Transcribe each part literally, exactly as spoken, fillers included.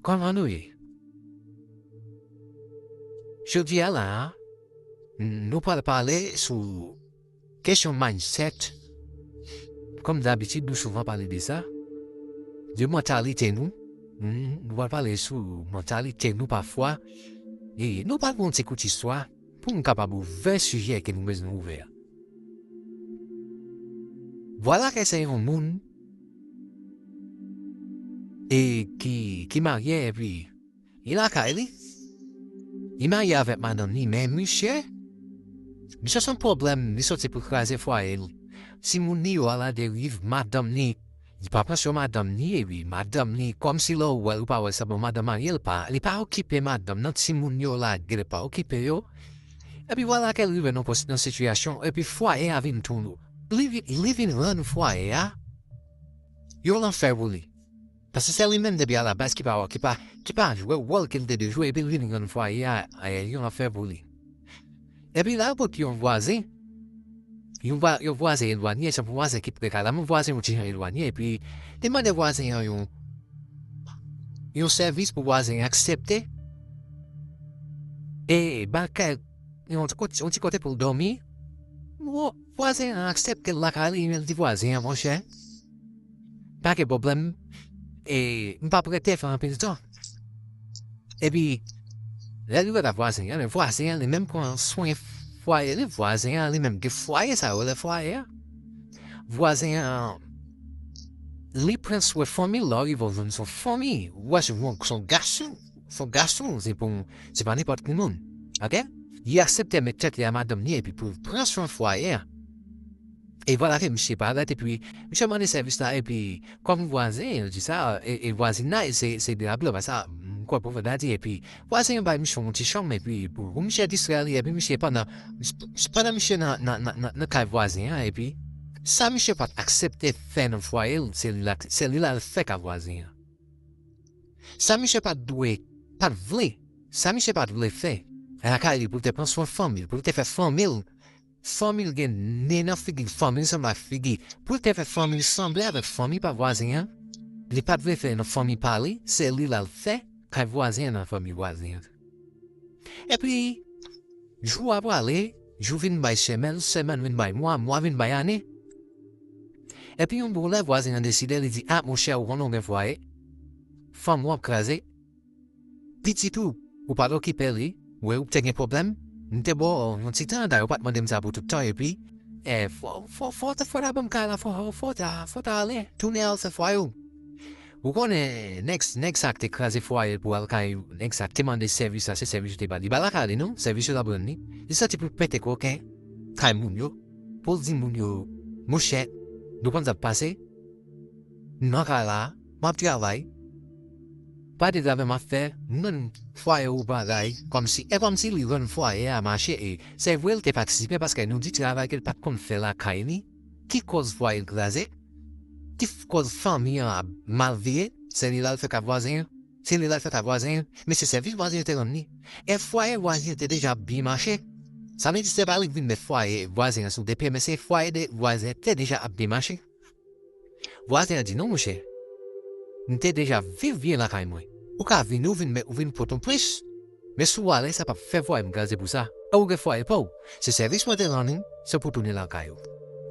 Kòman nou ye? Jodi a la a, nou pral pale sou kesyon mindset. Kòm dabitid, nou souvan pale de sa. De mantalite nou. Nou pral pale sou mantalite nou pafwa. E nou pral pran yon ti kout istwa pou nou kapab ouvè sijè ke nou bezwen ouvè a. Vwala ke se yon moun e ki, ki marye epi li lakay li. Li marye avèk madanm li, men misye, misye se yon pwoblèm, li soti pou kraze fwaye l. Timoun li yo aladeriv, madanm li, li pa pran swen madanm li, epi madanm li, kòmsi lè w wè l ou pa wè l, sa bon, madanm marye l pa, li pa okipe madanm nan, timoun yo lage, li pa okipe yo. Epi vwala ke l rive nan pwos-, nan sitiyasyon, epi fwaye a vin tou, li vi-, li vin rann fwaye a yon lanfè pou li. Paske se li menm depi alabaz ki pa, ki pa, ki pa jwe wòl ke l te dwe jwe, epi l vin rann fwaye a, a, yon afè pou li. Epi la, pou yon vwazen, yon vwa-, yon vwazen elwanye, se yon vwazen ki pre kay la, men vwazen yon ti jan elwanye, epi li mande vwazen an yon, yon sèvis pou vwazen an aksepte, e ba l kay, yon ti kote, yon ti kote pou l dòmi. Vwazen an aksepte l lakay li, men l di vwazen an, monchè, pa gen pwoblèm. E m p ap rete fè anpil tan. Epi, lè li wè la vwazen an, men vwazen an li menm pran swen fwaye li, vwazen an li menm gen fwaye, sa yo rele fwaye a. Vwazen an, li pran swen fanmi l, lè w rive w jwenn se yon fanmi, ou wè se yon, se yon gason, se yon gason, se pou, se pa nenpòt ki moun. Oke? Li aksepte met tèt li a madanm li epi pou l pran swen fwaye a. E vwala ke misye parèt, epi misye mande sèvis la, epi kòm vwazen, yo di sa, e, e vwazinay, se, se de lablòm, sa, m kwè pwofèt la di, epi vwazen an bay misye yon ti chanm, epi pou, pou misye distrè li, epi misye pandan, pandan misye nan, nan, nan, nan, nan kay vwazen an, epi sa misye pa t aksepte fè nan fwaye l, se li la, se li la l fè kay vwazen an. Sa misye pa t dwe, pa t vle, sa misye pa t vle fè lakay li pou l te pran swen fanmi l, pou l te fè fanmi l, fanmi l gen nen nan figi l, fanmi l sanble ak figi, pou l te fè fanmi l sanble avèk fanmi pa vwazen an, li pa t vle fè nan fanmi pa li, se li la l fè kay vwazen an nan fanmi vwazen an. Epi, jou a prale, jou vin bay semèn, semèn vin bay mwa, mwa vin bay ane. Epi yon bon lè vwazen an deside, li di, "A, monchè, ou konnen w gen fwaye, fanm ou ap kraze, pitit ou, ou pa t okipe li, ou wè ou te gen pwoblèm, m te ba w yon ti tan, dayè ou pa t mande m sa pou tout tan, epi, e, fò, fò, fò, fò ta ban m kay la, fò, fò ta, fò ta ale, tounen al fè fwaye w." Ou konnen, nèg, nèg sa k te kraze fwaye l pou al kay, nèg sa k te mande sèvis la, se sèvis yo te ba li. Li pa lakay li non, sèvis yo t ap rann li. Li soti pou l pete koken kay moun yo, pou l di moun yo, "Monchè, nou konn sa k pase, m nan kay la, m ap travay, pa de travay m ap fè, m rann fwaye ou bagay," kòmsi, e kòmsi li rann fwaye a mache, e se vre l te patisipe paske nou di travay ke l pa t konn fè lakay li, ki kòz fwaye l kraze, ki f-, kòz fanmi an ap mal vire, se li la l fè kay vwazen an, se li la l fè kay vwazen an, men se sèvis vwazen an te rann li. E fwaye vwazen an te deja ap byen mache. Sa vle di se pa li k vin met fwaye vwazen an sou de pye, men se fwaye de vwazen an te deja ap byen mache. Vwazen an di, "Non, monchè, m te deja viv byen lakay mwen. Ou ka vini, ou vin met, ou vin pote yon plis." Men si w ale, sa p ap fè fwaye m kraze pou sa. E ou gen fwaye pa w. Se sèvis mwen te rann ou, se pou w tounen lakay ou.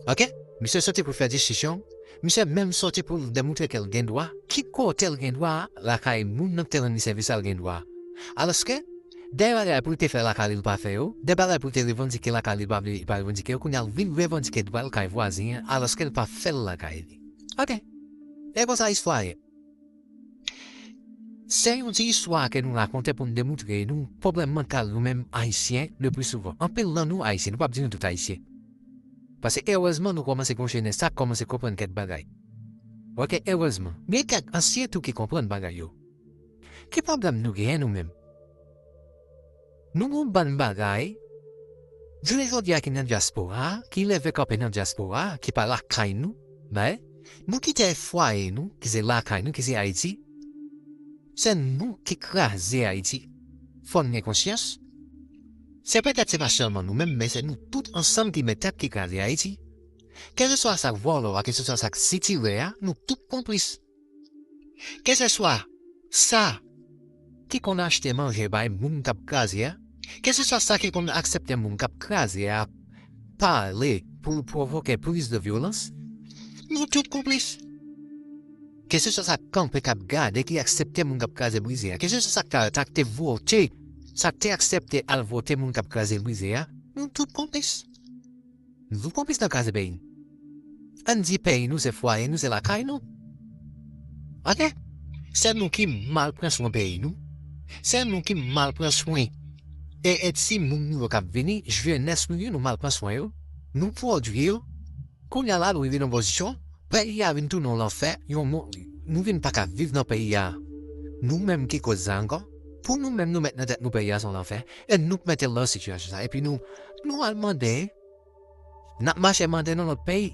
Oke? Misye soti pou l fè diskisyon. Misye menm soti pou l demontre ke l gen dwa. Ki kote l gen dwa lakay moun nan k te rann li sèvis la, l gen dwa? Alòske, de bagay pou l te fè lakay li, l pa fè yo. De bagay pou l te revandike lakay li, l pa vle, li pa revandike yo. Kounye a, l vin revandike dwa l kay vwazen an, alòske l pa fè l lakay li. Oke. E konsa istwa ye. Se yon ti istwa ke nou rakonte pou n demontre nou pwoblèm mantal nou menm Ayisyen le pli souvan. Anpil nan nou Ayisyen, nou p ap di nou tout Ayisyen. Paske erezman nou kòmanse gon jenès sa k kòmanse konprann kèk bagay. Oke, erezman. Gen kèk ansyen tou ki konprann bagay yo. Ki pwoblèm nou genyen nou menm? Nou gon bann bagay, jounen jodi a ki nan dyaspora, ki leve kanpe nan dyaspora, ki pa lakay nou, men, nou kite fwaye nou, ki se lakay nou, ki se Ayiti, se nou ki kraze Ayiti. Fò n gen konsyans. Se petèt se pa sèlman nou menm, men se nou tout ansanm ki met tèt ki kraze Ayiti. Kèlkeswa sa k vòlò a, kèlkeswa sa k sitire a, nou tout konplis. Kèlkeswa sa ki konn achte manje bay moun k ap kraze a, keseswa sa ki konn aksepte moun k ap kraze a pale pou l pwovoke plis de vyolans, nou tout konplis. Keseswa sa k kanpe k ap gade, ki aksepte moun k ap kraze brize a, keseswa sa k ta, ta te vote, sa k te aksepte al vote moun k ap kraze brize a, nou tout konplis. Nou konplis nan kraze peyi. Ann di peyi nou se fwaye nou, se lakay nou. Oke? Se nou ki mal pran swen peyi nou. Se nou ki mal pran swen e, e timoun nou yo k ap vini, jenès nou yo, nou mal pran swen yo. Nou pwodui yo. Kounye a la, nou rive nan pozisyon, peyi a vin tounen yon lanfè, yon mo-, nou vin pa ka viv nan peyi a. Nou menm ki koz sa ankò. Pou nou menm, nou met nan tèt nou peyi a se yon lanfè. E nou k mete l nan sitiyasyon sa. Epi nou, nou al mande, n ap mache mande nan lòt peyi.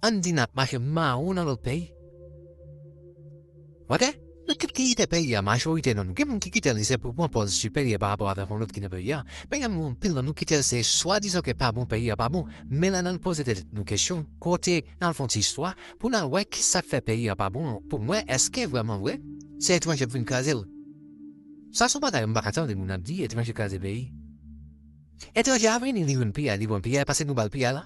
Ann di n ap mache mawon nan lòt peyi. Oke? Nou tout ki kite peyi a, majorite nan nou. Gen moun ki kite l, se pou pran pòz siperyè pa rapò avèk yon lòt ki nan peyi a. Men gen moun, anpil nan nou kite l, se swadizan ke pa bon, peyi a pa bon. Men lè n al poze tèt nou kesyon, kote n al fè yon ti istwa, pou n al wè ki sa k fè peyi a pa bon, pou mwen, èske vrèman vre, se etranje k vin kraze l? Sa se yon bagay m pa ka tande moun ap di, etranje kraze peyi. Etranje a vini, li jwenn piyay, li pran piyay, paske nou ba l piyay la.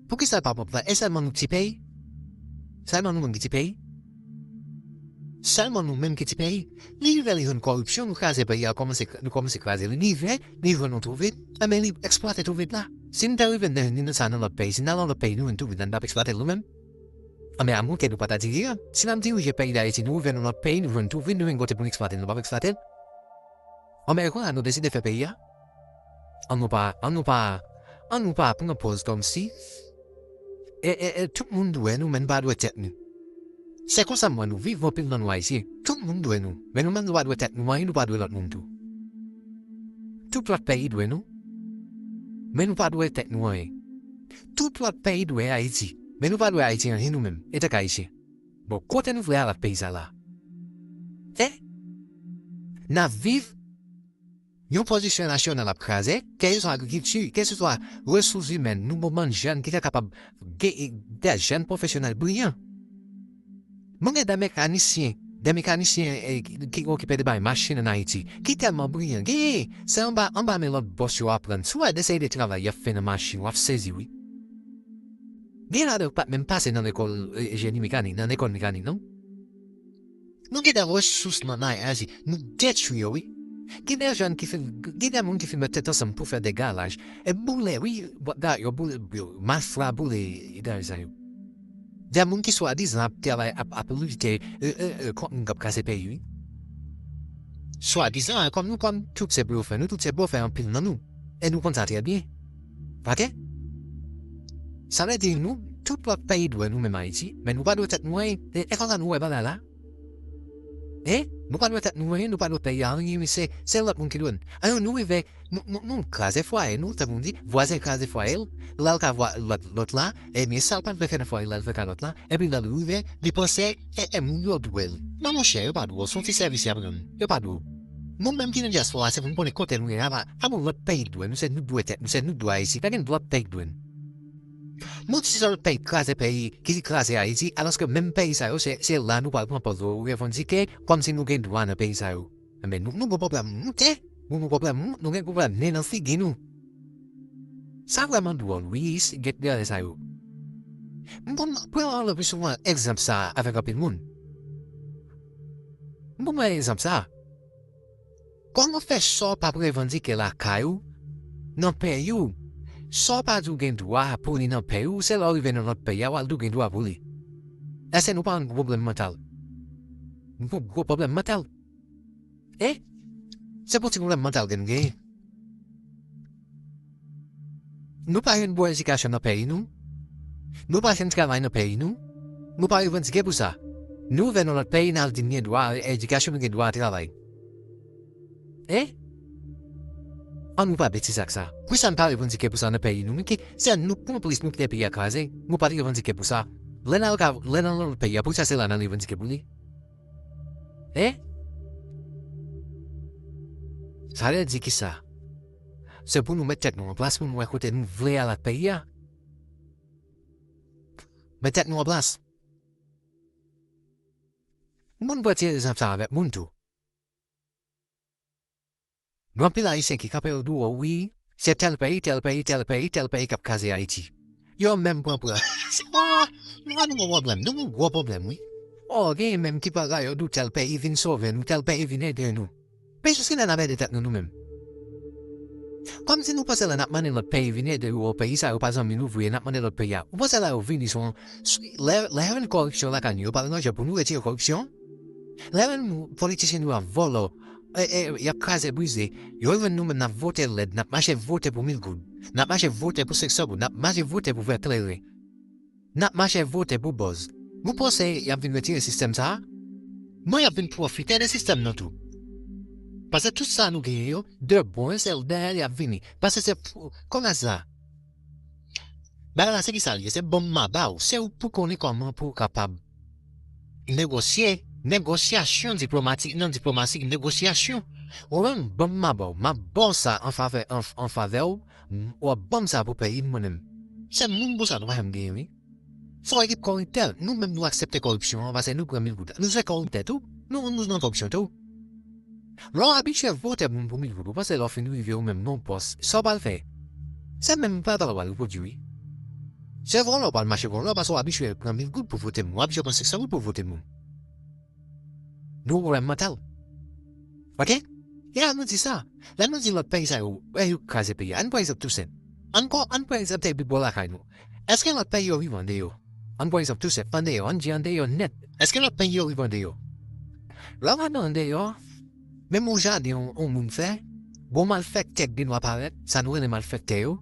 Poukisa l pa pran piyay? E sèlman nou ki ti peyi? Sèlman nou menm ki ti peyi? Sèlman nou menm ki ti peyi? Li rive, li jwenn kòripsyon, nou kraze peyi a, kòmanse, nou kòmanse kraze li. Li rive, li jwenn yon twou vid, enben li eksplwate twou vid la. Si n te rive nan, ni nan sa nan lòt peyi, si n al nan lòt peyi, nou jwenn twou vid la, n t ap eksplwate l nou menm? Anben, a mwen ke nou pa ta dirije. Si n ap dirije peyi Dayiti, nou rive nan lòt peyi, nou jwenn twou vid, nou jwenn kote pou n eksplwate l, nou p ap eksplwate l? Anben, e konsa nou deside fè peyi a? An nou pa, an nou pa, an nou pa pran pòz kòmsi, e, e, e, tout moun dwe nou, men n pa dwe tèt nou. Se konsa m wè nou viv, anpil nan nou Ayisyen. Tout moun dwe nou, men nou menm nou pa dwe tèt nou anyen, nou pa dwe lòt moun tou. Tout lòt peyi dwe nou, men nou pa dwe tèt nou anyen. Tout lòt peyi dwe Ayiti, men nou pa dwe Ayiti anyen nou menm, etanke Ayisyen. Bon, kote nou vle al ak peyi sa la? E? N ap viv yon pwodiksyon nasyonal ap kraze, keseswa agrikilti, keseswa resous imèn, nou bon bann jèn ki ta kapab gen de jèn pwofesyonèl briyan. Mwen gen de mekanisyen, de mekanisyen, eh, ki, ki okipe de bay machin ann Ayiti, ki tèlman briyan, gen, se anba, anba men lòt bòs yo aprann. Si w wè de seri de travay y ap fè nan machin, w ap sezi, wi. Gen ladan yo pa t menm pase nan lekòl, eh, jeni mekanik, nan lekòl mekanik, non? Nou gen de resous nan, nan Ayiti, nou detwi yo, wi. Gen de jèn ki fin, gen de moun ki fin met tèt ansanm pou fè de galaj. E boule, wi, bòt da yo boule, yo, malfra boule, e de sa yo. De moun ki swadizan ap travay, ap, ap lite, e, e, e, kont moun k ap kraze peyi, wi. Swadizan, kòm nou, kòm tout se blofè, nou tout se blofè, anpil nan nou. E nou konn sa trè byen. Oke? Sa vle di nou, tout lòt peyi dwe nou menm Ayiti, men nou pa dwe tèt nou anyen. E, e konsa nou wè bagay la? E, nou pa dwe tèt nou anyen, nou pa dwe peyi a anyen, men se, se lòt moun ki dwe n. Alò, nou rive, nou, nou, nou kraze fwaye nou, tankou m di, vwazen kraze fwaye l, l al ka vwa lòt, lòt la, ebyen, sa l pa t vle fè nan fwaye l, l al fè ka lòt la, epi lè l rive, li panse, e, e, moun yo dwe l. Non, monchè, yo pa dwe w, se yon ti sèvis y ap rann. Yo pa dwe w. Nou menm ki nan dyaspora, se pou n konnen kote nou ye, apa, apa yon lòt peyi dwe nou, se nou dwe tèt nou, se nou dwe Ayiti, pa gen lòt peyi dwe n. Moun si se lòt peyi kraze peyi, ki kraze Ayiti, alòske menm peyi sa yo, se, se la nou pral pran pòz yo revandike, kòmsi nou gen dwa nan peyi sa yo. Enben, nou, nou gen pwoblèm moute, nou gen pwoblèm moute, nou gen pwoblèm nen nan figi nou. Sa vrèman dwòl, wi, isi, gen de bagay sa yo. M konn pran anpil souvan egzanp sa a avèk anpil moun. M konn pran egzanp sa a. Kòman fè sa w p ap revandike lakay ou, nan peyi w? Sa w pa di w gen dwa pou li nan peyi w, se lè w rive nan lòt peyi a, w al di w gen dwa pou li. Èske nou pa yon gwo pwoblèm mantal? Yon gwo, gwo pwoblèm mantal. E? Se pou ti pwoblèm mantal ke nou genyen. Nou pa jwenn bon edikasyon nan peyi nou. Nou pa jwenn travay nan peyi nou. Nou pa revandike pou sa. Nou rive nan lòt peyi, n al di n gen dwa edikasyon, nou gen dwa travay. E? An nou pa betiz ak sa. Poukisa n pa revandike pou sa nan peyi nou? Men ki, se nou konplis, nou kite peyi a kraze. Nou pa t revandike pou sa. Lè n al ka, lè n al nan lòt peyi a, poukisa se la n al revandike pou li? E? Sa vle di kisa? Se pou nou met tèt nou an plas pou nou wè kote nou vle al ak peyi a. Met tèt nou an plas. M konn pran ti egzanp sa avèk moun tou. Gen anpil Ayisyen ki kanpe yo di w, wi, se tèl peyi, tèl peyi, tèl peyi, tèl peyi k ap kraze Ayiti. Yo menm pran pran. Se pa, nou pa nou gon pwoblèm, nou gon gwo pwoblèm, wi. O, gen menm ki pran la, yo di w tèl peyi vin sove nou, tèl peyi vin ede nou. Men jiskilè n ap ede tèt nou, nou menm? Kòmsi nou panse lè n ap mande lòt peyi vin ede yo, peyi sa yo pa zanmi nou vre, n ap mande lòt peyi a. Ou panse lè yo vini se yon, lè, lè yo jwenn kòripsyon lakay nou, yo pral ranje pou nou retire kòripsyon? Lè yo jwenn politisyen nou ap vòlò, e, e, y ap kraze brize, yo jwenn nou menm n ap vote lèd, n ap mache vote pou mil goud, n ap mache vote pou senk san goud, n ap mache vote pou vè klere. N ap mache vote pou buzz. Nou panse y ap vin retire sistèm sa a? Non, y ap vin pwofite de sistèm nan tou. Paske tout sa nou genyen yo, de bon, se dèyè y ap vini. Paske se pou, kòmès la. Bagay la se ki sa l ye, se ban m ma ba w. Se ou pou konnen kòman pou w kapab negosye, negosyasyon diplomatik, nan diplomasi, negosyasyon. Ou menm, ban m ma ba w, m ap ba w sa an favè, an, an favè w, m, w ap ban m sa pou peyi m mwen menm. Se moun pou sa nou pa janm genyen, wi. Se yon ekip kòriptè. Nou menm nou aksepte kòripsyon an, paske nou pran mil goud la. Nou se kòriptè tou. Nou, nou nan kòripsyon tou. Lè w abitye vote moun pou mil goud, ou panse lè w fin rive ou menm nan pòs, sa w pral fè? Se menm bagay la w pral repwodui, wi. Se vòlè w pral mache vòlè, paske w abitye pran mil goud pou vote moun, w abitye pran senk san goud pou vote moun. Nou pwoblèm mantal. Oke? E ann nou di sa. Lè nou di lòt peyi sa yo, e yo kraze peyi a. Ann pran egzanp tou senp. Ann pran, ann pran egzanp te bò lakay nou. Èske lòt peyi yo viv andeyò? Ann pran egzanp tou senp, andeyò, ann di andeyò nèt. Èske lòt peyi yo viv andeyò? Lè w gade andeyò, menm yon jaden yon, yon moun fè, gon malfektè k gen dwa parèt, sa nou rele malfektè yo,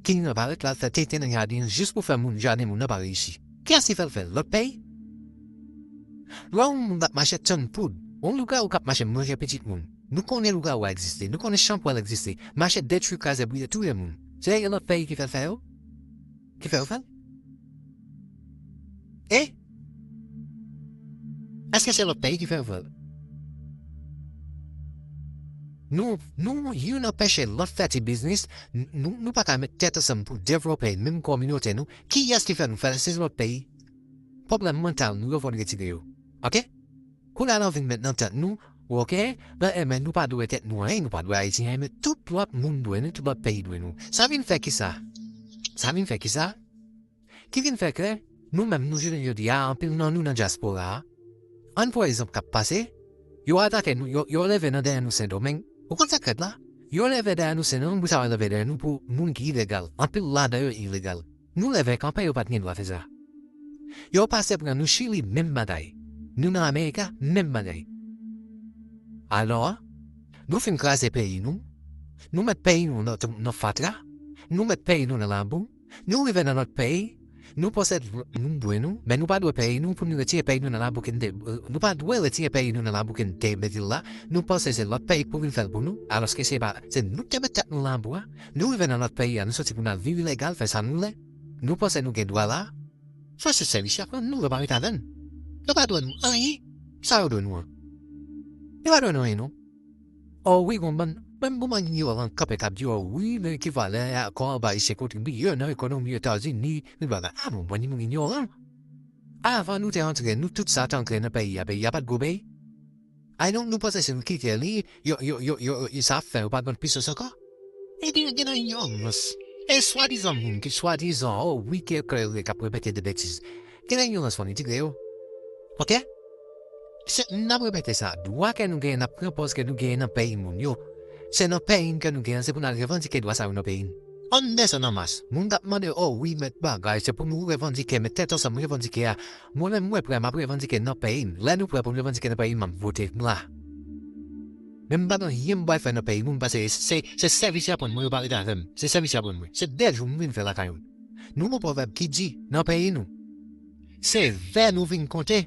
ki gen dwa parèt la fè tenten nan jaden an jis pou fè moun, jaden moun nan pa reyisi. Kiyès ki fè l fè l? Lòt peyi? Lè yon moun k ap mache tann poud, yon lougawou k ap mache manje pitit moun. Nou konnen lougawou a egziste, nou konnen chanpwèl egziste, mache detwi, kraze, brize, touye moun. Se lòt peyi ki fè l fè yo? Ki fè yo fè l? E? Èske se lòt peyi ki fè yo fè l? Nou, nou, youn anpeche lòt fè ti biznis, n-, nou, nou pa ka met tèt ansanm pou devlope menm kominote nou. Kiyès ki fè nou fè l? Se lòt peyi. Pwoblèm mantal nou yo fò n retire yo. Oke? Kounye a nou vin met nan tèt nou, oke, nan enben nou pa dwe tèt nou anyen, nou pa dwe Ayiti anyen, men tout lòt moun dwe nou, tout lòt peyi dwe nou. Sa vin fè kisa? Sa vin fè kisa? Ki vin fè ke nou menm nou jounen jodi a, anpil nan nou nan dyaspora a, ann pran egzanp k ap pase, yo atake nou, yo, yo leve nan dèyè nou Sendomeng. Ou konn sa k fèt la? Yo leve dèyè nou Sendomeng, pou sa yo leve dèyè nou pou moun ki ilegal. Anpil ladan yo ilegal. Nou leve kanpe, yo pa t gen dwa fè sa. Yo pase pran nou Chili, menm bagay. Nou nan Amerika, menm bagay. Alò, nou fin kraze peyi nou, nou met peyi nou nan, nan fatra, nou met peyi nou nan labou, nou rive nan lòt peyi, nou panse nou dwe nou, men nou pa dwe peyi nou pou nou retire peyi nou nan labou ke n te, nou pa dwe retire peyi nou nan labou ke n te mete l la, nou panse se lòt peyi k pou vin fè l pou nou, alòske se pa, se nou k te met tèt nou labou a, nou rive nan lòt peyi a, nou soti pou n al viv ilegal, fè sa nou vle, nou panse nou gen dwa la, sa se sèvis y ap rann nou, yo pa ret avè n. Yo pa dwe nou anyen, sa yo dwe nou an? Yo pa dwe nou anyen non. O wi, gon bann, menm gon bann inyoran k kanpe k ap di, o wi, men ki valè akò anba Ayisyen kontribiye nan ekonomi Etazini, li bagay. A bon, bann moun inyoran. Avan nou te antre, nou tout sa te antre nan peyi a, peyi a pa t gwo peyi. Ay non, nou panse si nou kite li, yo, yo, yo, yo, yo, sa ap fè yo pa t bann pisans ankò? Ebyen, gen nan inyorans. E swadizan moun ki swadizan, o wi, ki eklere, k ap repete de betiz. Gen nan inyorans fò nou tire yo. Oke? Se, n ap repete sa, dwa ke nou genyen, n ap pran pòz ke nou genyen nan peyi moun yo. Se nan peyi n ke nou genyen, se pou n al revandike dwa sa yo nan peyi n. Ann desann an mas. Moun k ap mande, o wi, met bagay, se pou nou revandike, met tèt ansanm, revandike a. Mwen menm, mwen prè, m ap revandike nan peyi m. Lè nou prè pou n revandike nan peyi m, m ap vote m la. Men m pa gen anyen m pral fè nan peyi moun, paske se, se sèvis y ap rann mwen, yo pa ret avè m. Se sèvis y ap rann mwen. Se dèjou m vin fè lakay mwen. Nou gon pwovèb ki di, nan peyi nou, se vè nou vin konte.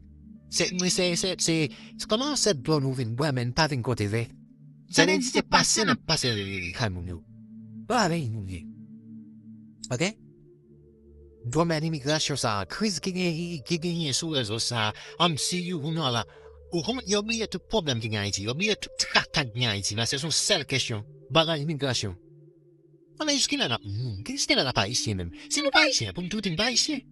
Se, mwen se, se, se, se kòman se dlo nou vin bwè, men n pa vin konte vè. Sa vle di se pase n ap pase kay moun yo. Pa avè nou ye. Oke? Domèn imigrasyon sa a, kriz ki gen, ki genyen sou rezo sa a, M C U, ou nan la. Ou konprann, yo bliye tout pwoblèm ki gen Ayiti, yo bliye tout traka ki gen Ayiti la, se yon sèl kesyon, bagay imigrasyon. Anben, jiskilè n ap moun, jiskilè n ap Ayisyen menm? Si nou pa Ayisyen, pou m tou di n pa Ayisyen.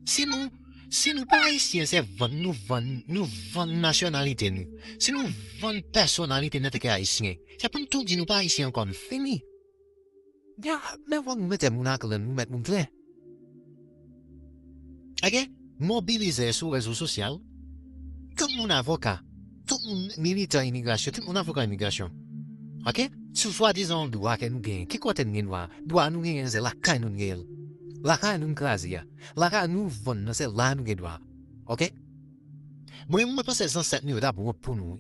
Si nou, Si nou pa ayisyen, se vann nou vann, nou vann nasyonalite nou. Si nou vann pèsonalite nou antanke ayisyen, se pou n tou di nou pa ayisyen ankò, nou fini. Ya, men fòk nou mete moun aklan, nou met moun klè. Ok? Mobilize sou rezo sosyal. Tout moun avoka, tout moun militan imigrasyon, tout moun avoka imigrasyon. Ok? Sou swadizan dwa ke nou genyen. Ki kote n gen dwa? Dwa nou genyen se lakay nou n genyen l. Lakay nou n kraze a. Lakay nou vann nan se la nou gen dwa. Ok? Mwen, mwen panse zansèt nou yo t ap wont pou nou, wi.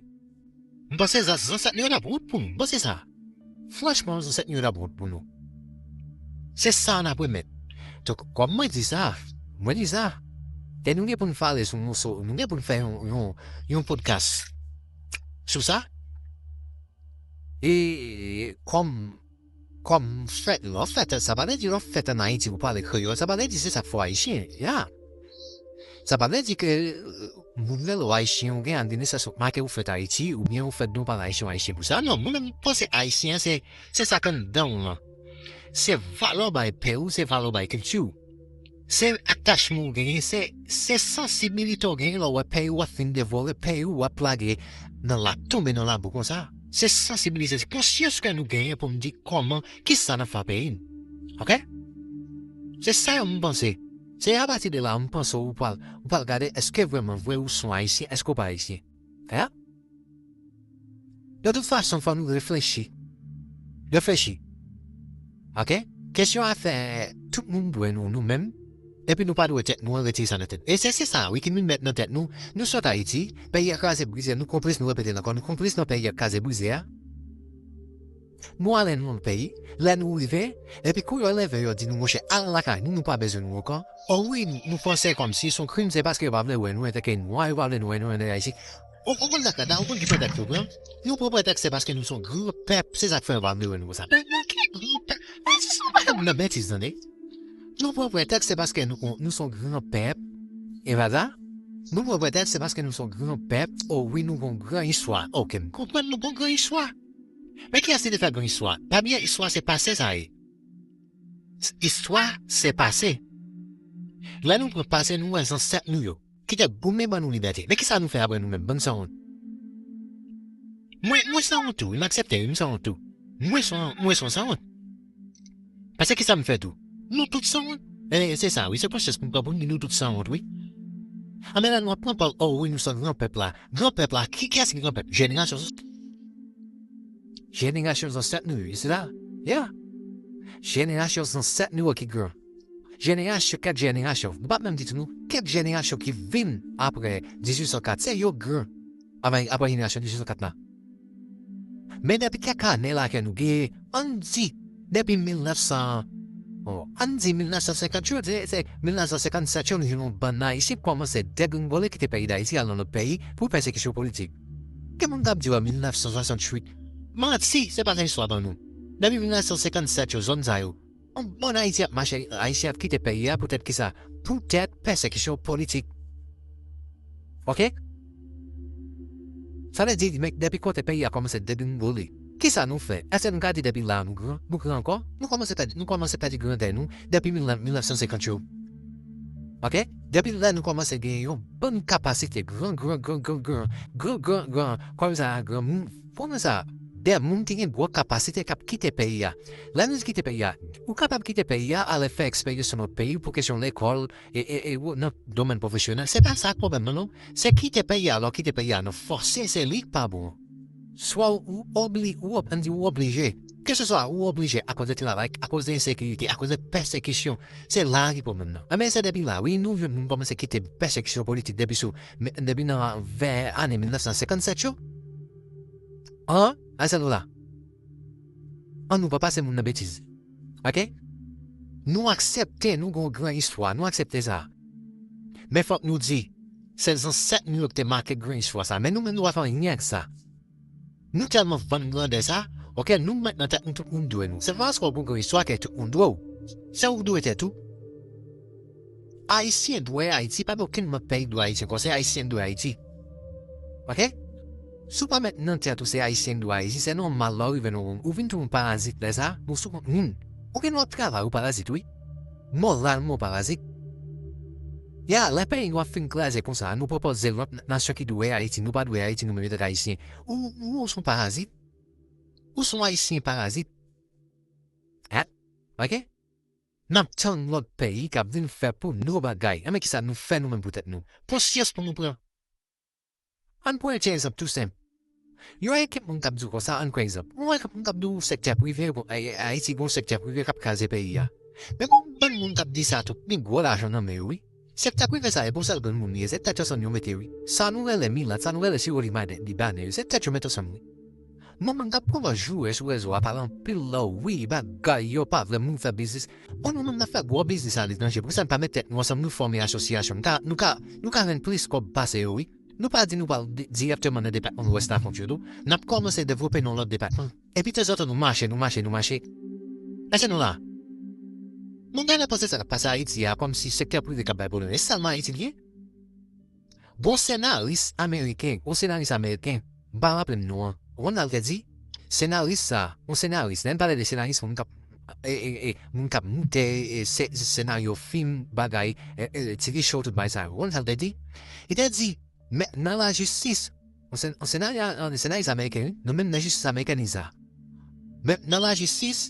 M panse zan- zansèt nou yo t ap wont pou nou. M panse sa. Franchman, zansèt nou yo t ap wont pou nou. Se sa n ap remèt. Donk, kòm mwen di sa, mwen di sa. E nou gen pou n pale sou moso, nou gen pou n fè yon, yon, yon podcast sou sa. E kòm, kòm fèt, lè w fèt, sa pa vle di lè w fèt ann Ayiti ou pale kreyòl, sa pa vle di se sa k fè w ayisyen. Ya. Sa pa vle di ke euh, moun rele w ayisyen ou gen an de nesans ou make ou fèt Ayiti oubyen ou fèt nan yon pale ayisyen ou ayisyen pou sa. Non, mwen menm m panse ayisyen se, se sa k anndan w lan. Se valè w bay peyi w, se valè w bay kilti w. Se atachman w genyen, se, se sansibilite w genyen lè w wè peyi w ap fin devore, peyi w ap lage nan lap, tonbe nan labou konsa. Se sansibilite, se konsyans ke nou genyen pou n di kòman, kisa n ap fè a peyi n. Ok? Se sa yo m panse. Se apati de la m panse ou pral, ou pral gade èske vrèman vre ou se yon ayisyen, èske ou pa ayisyen. Ya? De tout fason, fò nou reflechi. Reflechi. Ok? Kesyon afè tout moun dwe nou, nou menm. Epi nou pa dwe tèt nou an, retire sa nan tèt nou. E se, se sa, wi, ki nou met nan tèt nou. Nou sot Ayiti, peyi a kraze brize, nou konplis, nou repete l ankò, nou konplis nan peyi a kraze brize a. Nou ale nan lòt peyi, lè nou rive, epi kou yo leve, yo di nou, monchè, al lakay nou, nou pa bezwen nou ankò. O wi, nou, nou panse kòmsi se yon krim, se paske yo pa vle wè nou antanke nwa, yo pa vle nou wè nou antanke ayisyen. Ou, ou konn sa k la, ou konn ki pretèks yo pran? Yo pran pretèks se paske nou se yon gran pèp, se sa k fè yo pa vle wè nou konsa. Men, men ki gran pèp? Men se sa, pa fè moun nan betiz, tande. Nou pran pretèks se paske nou, nou se yon gran pèp. E pa sa? Nou pran pretèks se paske nou se yon gran pèp. O wi, nou gen yon gran istwa. Ok, m konprann nou gen yon gran istwa. Men kiyès ki te fè gran istwa? Pa bliye, istwa se pase sa ye. S- Istwa se pase. Lè nou pran pase, nou wè zansèt nou yo ki te goumen ban nou libète. Men kisa nou fè apre nou menm, bann sanwont? Mwen, mwen sanwont tou, wi, m aksepte, wi, m sanwont tou. Mwen san, mwen san sanwont. Paske kisa m fè tou? Nou tout sanwont. E, se sa, wi, se konsyans pou m pran pou m di nou tout sanwont, wi. A, men la, nou ap pran pòz, o wi, nou se gran pèp la. Gran pèp la, ki, kiyès ki gran pèp? Jenerasyon, jenerasyon zansèt nou yo, se la. Ya. Jenerasyon zansèt nou yo ki gran. Jenerasyon, kèk jenerasyon. Nou pa menm di tou nou, kèk jenerasyon ki vin apre dizuit san kat, se yo gran. Apre, apre jenerasyon dizuit san kat la. Men depi kèk ane la ke nou gen, ann di, depi mil nèf san, bon, ann di mil nèf san senkant yo, se, se mil nèf san senkannsèt yo, nou jwenn yon bann Ayisyen kòmanse degringole kite peyi Dayiti al nan lòt peyi pou pèsekisyon politik. Gen moun k ap di w mil nèf san swasanntuit. Manti, se pa sa istwa ban nou. Depi mil nèf san senkannsèt yo, zòn sa yo, yon bann Ayisyen ap mache, Ayisyen ap kite peyi a poutèt kisa? Poutèt pèsekisyon politik. Ok? Sa vle di, men depi kote peyi a kòmanse degringole, kisa nou fè? Èske nou ka di depi la a nou gran? Nou gran ankò? Nou kòmanse pèdi, nou kòmanse pèdi grandè nou depi mil nèf san senkant yo. Ok? Depi lè nou kòmanse gen yon bann kapasite gran, gran, gran, gran, gran, gran, gran, gran, kòm sa, gran moun, kòm sa, de moun ki gen gwo kapasite k ap kite peyi a. Lè nou di kite peyi a, ou kapab kite peyi a, ale fè eksperyans nan lòt peyi pou kesyon lekòl, e, e, e, ou, nan domèn pwofesyonèl. Se pa sa k pwoblèm nan, non. Se kite peyi a, lè w kite peyi a, nan fòse, se li k pa bon. Swa ou, ou obli, ou ob-, ann di ou oblije. Keseswa ou oblije akoz de travay, akoz de ensekirite, akoz de pèsekisyon. Se la a ki pwoblèm nan. Enben, se depi la, wi, nou jwenn moun kòmanse kite pèsekisyon politik depi sou, men, depi nan vè ane mil nèf san senkannsèt yo. An, a sa nou la. An nou pa pase moun nan betiz. Ok? Nou aksepte, nou gen yon gran istwa, nou aksepte sa. Men fòk nou di, se zansèt nou yo ki te make gran istwa sa. Men nou menm nou pa fè anyen ak sa. Nou tèlman vann grandè sa, ok, nou met nan tèt nou tout moun dwe nou. Se pa paske w gen yon gran istwa ke tout moun dwe w. Se ou k dwe tèt ou. Ayisyen dwe Ayiti, pa gen okenn lòt peyi k dwe Ayiti ankò, se Ayisyen k dwe Ayiti. Ok? Si w pa met nan tèt ou se Ayisyen k dwe Ayiti, se nòmal lè w rive nan yon, ou vin tou yon parazit lè sa, bon, sou kont moun. Ou gen dwa travay ou parazit, wi. Moralman ou parazit. Ya, lè peyi nou ap fin kraze konsa, nou pwopoze lòt nasyon ki dwe Ayiti, nou pa dwe Ayiti nou menm etan Ayisyen. Ou, ou, ou se yon parazit. Ou se yon Ayisyen parazit. Hein? Ok? N ap tann lòt peyi k ap vin fè pou nou bagay. Enben kisa nou fè nou menm pou tèt nou? Konsyans pou nou pran. Ann pran yon ti egzanp tou senp. Yon ekip moun k ap di w konsa, ann pran egzanp. Yon ekip moun k ap di w sektè prive, bon, Ay- Ayiti gon sektè prive k ap kraze peyi a. Men gon bann moun k ap di sa tou, ki gen gwo lajan nan men yo, wi. Sektè prive sa, e pou sèl granmoun li ye, se tèt yo ansanm yo mete, wi. Sa nou rele milat, sa nou rele sirop libanè, libanè yo, se tèt yo mete ansanm, wi. Manman k ap pran joure sou rezo a pale anpil lò, wi, bagay yo pa vle moun fè biznis. Bon, nou menm n ap fè gwo biznis aletranje, poukisa n pa met tèt nou ansanm, nou fòme asosyasyon? Nou ka, nou ka, nou ka jwenn plis kòb pase yo, wi. Nou pa di nou pral di- dirèkteman nan depatman Lwès la kont yo tou. N ap kòmanse devlope nan lòt depatman. Epi tanzantan nou mache, nou mache, nou mache. Èske nou la? Moun genlè panse sa k ap pase Ayiti a kòmsi sektè prive k ap bay pwoblèm. E sèlman Ayiti li ye? Gon senaris ameriken, gon senaris ameriken, m pa raple m non an. Ou konn sa l te di? Senaris sa, yon senaris, lè n pale de senaris, moun k ap, e, e, e, moun k ap moute e, se- senaryo fim, bagay, e, e, T V show, tout bagay sa yo. Ou konn sa l te di? Li te di, men nan lajistis, yon sen- yon senaris, yon senaris ameriken, wi, nou menm nan jistis ameriken li sa. Men nan lajistis,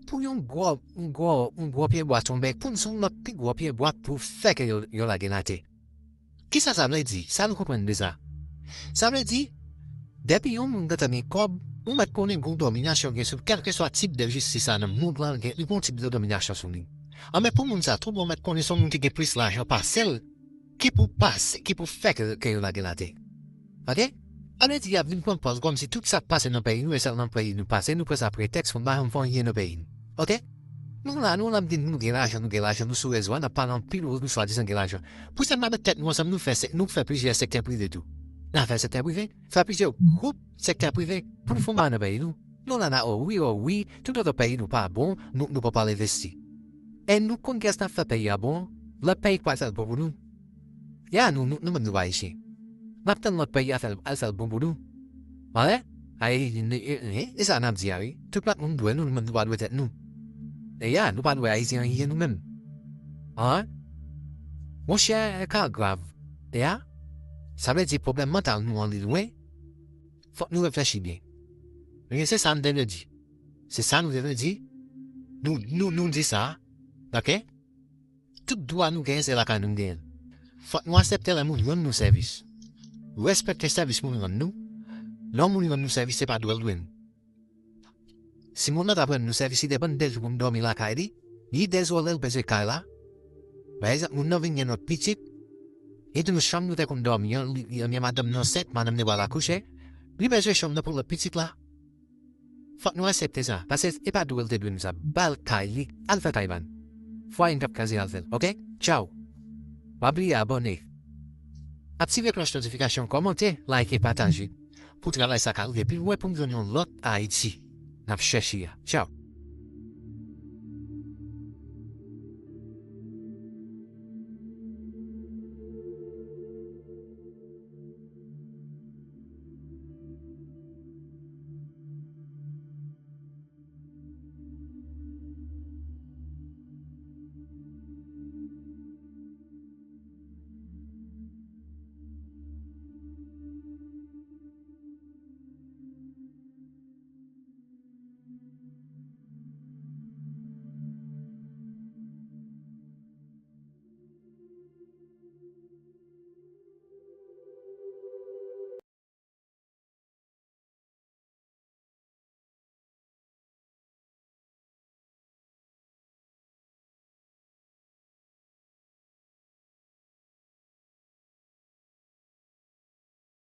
pou yon gwo, yon gwo, yon gwo pyebwa tonbe, pou n se yon lòt pi gwo pyebwa pou fè ke yo, yo lage l atè. Kisa sa vle di? Sa nou konprann de sa? Sa vle di, depi yon moun gentan gen kòb, ou mèt konnen gon dominasyon gen sou kèlkeswa tip de jistis sa nan mond lan, gen, li gon tip de dominasyon sou li. Anben pou moun sa, tou bon mèt konnen se yon moun ki gen plis lajan pase l, ki pou pase, ki pou fè ke, ke yo lage l atè. Ok? Sa vle di, y ap vin pran pòz kòmsi tout sa k pase nan peyi nou, e sèl nan peyi nou pase, nou pran sa pretèks pou n pa janm fè anyen nan peyi nou. Ok? Nou la, nou la, ap di nou gen lajan, nou gen lajan, nou sou rezo a, n ap pale anpil, nou swadizan gen lajan. Poukisa n pa met tèt nou ansanm, nou fè se- nou fè plizyè sektè prive tou? N a fè sektè prive, fè plizyè gwoup sektè prive pou n fè yon bagay nan peyi nou. Nou la, n a, o wi, o wi, tout lòt peyi nou pa bon, nou, nou pa pral envesti. E nou konn kiyès n ap fè peyi a bon, lòt peyi k pral fè l bon pou nou. Ya, nou, nou, nou menm nou pa Ayisyen. N ap tann lòt peyi a fè l, al fè l bon pou nou. Wè? Ay, e, e, e, e sa n ap di a, wi. Tout lòt moun dwe nou, nou menm nou pa dwe tèt nou. E ya, nou pa dwe Ayiti anyen nou menm. An? Monchè, e ka grav. E ya? Sa vle di pwoblèm mantal nou an li lwen. Fòk nou reflechi byen. Ebyen, se sa n te vle di. Se sa nou te vle di. Nou, nou, nou di sa. Ok? Tout dwa nou genyen, se lakay nou n genyen l. Fòk nou aksepte lè moun rann nou sèvis. Respekte sèvis moun rann nou. Lè yon moun rann nou sèvis, se pa dwe l dwe n. Si moun nan t ap rann nou sèvis, li te ban n de jou pou n dòmi lakay li, li dezole l bezwen kay la. Pa egzanp, moun nan vin gen lòt pitit, li di nou chanm nou te konn dòmi an, li, li, li, madanm nan ansent, madanm nan pral akouche, li bezwen chanm nan pou lòt pitit la. Fòk nou aksepte sa, paske e pa dwe l te dwe nou sa, ba l kay li, al fè kay pa n. Fwaye n k ap kraze al fè l, ok? Tchaw! Pa bliye abòne. Aktive klòch notifikasyon, kòmante, like, pataje. Pou travay sa ka rive pi lwen pou n jwenn yon lòt Ayiti n ap chèche a. Tchaw!